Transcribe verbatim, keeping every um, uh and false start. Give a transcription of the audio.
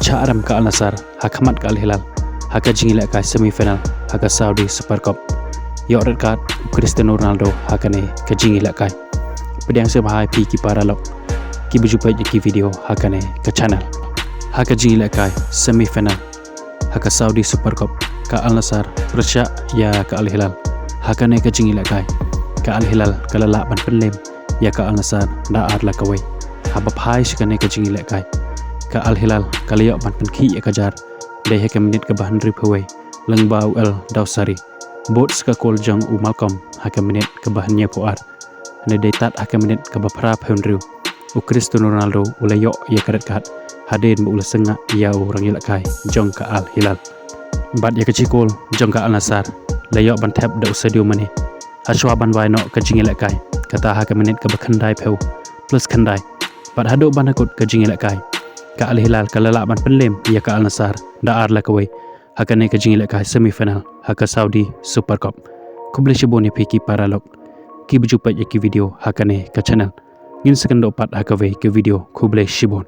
Chah ram ka Al Nassr ha khmat ka Al Hilal ha ka jingïalehkai semi final ha ka Saudi Super Cup. Ïoh red card u Cristiano Ronaldo ha kane ka jingïalehkai. Pdiang sngewbha ïa phi ki paralok kiba ju peit ïa ki video ha kane ka channel. Ha ka jingïalehkai semi final ha ka Saudi Super Cup, ka Al Nassr pyrshah ïa ka Al Hilal. Ha kane ka jingïalehkai, ka Al Hilal ka la lah ban pynlem ïa ka Al Nassr da ar la kawei. Haba phai sha kane ka jingïalehkai, ka Al Hilal ka la ïoh ban pynkhih ïa ka jar dei ha ka minit kaba hynriewphew wei lyngba u El Dawsari. Bud sa ka kol jong u Malcom ha ka minit kaba hynñiewphew ar. Hynrei dei tad ha ka minit kaba phraphew hynriew, u Cristiano Ronaldo u la ïoh ïa ka red card hadien ba u la sngap ïa u rangïalehkai jong ka Al Hilal. Bad ïa ka jingkol jong ka Al Nassr la ïoh ban thep da u Sadio Mane hashwa ban wai noh ka jingïalehkai, kata ha ka minit kaba khyndaiphew plus khyndai. Bad haduh ban da kut ka jingïalehkai, ka Al Hilal ka la lah ban pynlem ïa ka Al Nassr da ar la kawei ha kane ka jingïalehkai semi final ha ka Saudi Super Cup. Khublei shibun ïa phi ki paralok kiba ju peit ïa ki video ha kane ka channel. Ngin sa kynduh pat ha kawei ka video. Khublei shibun.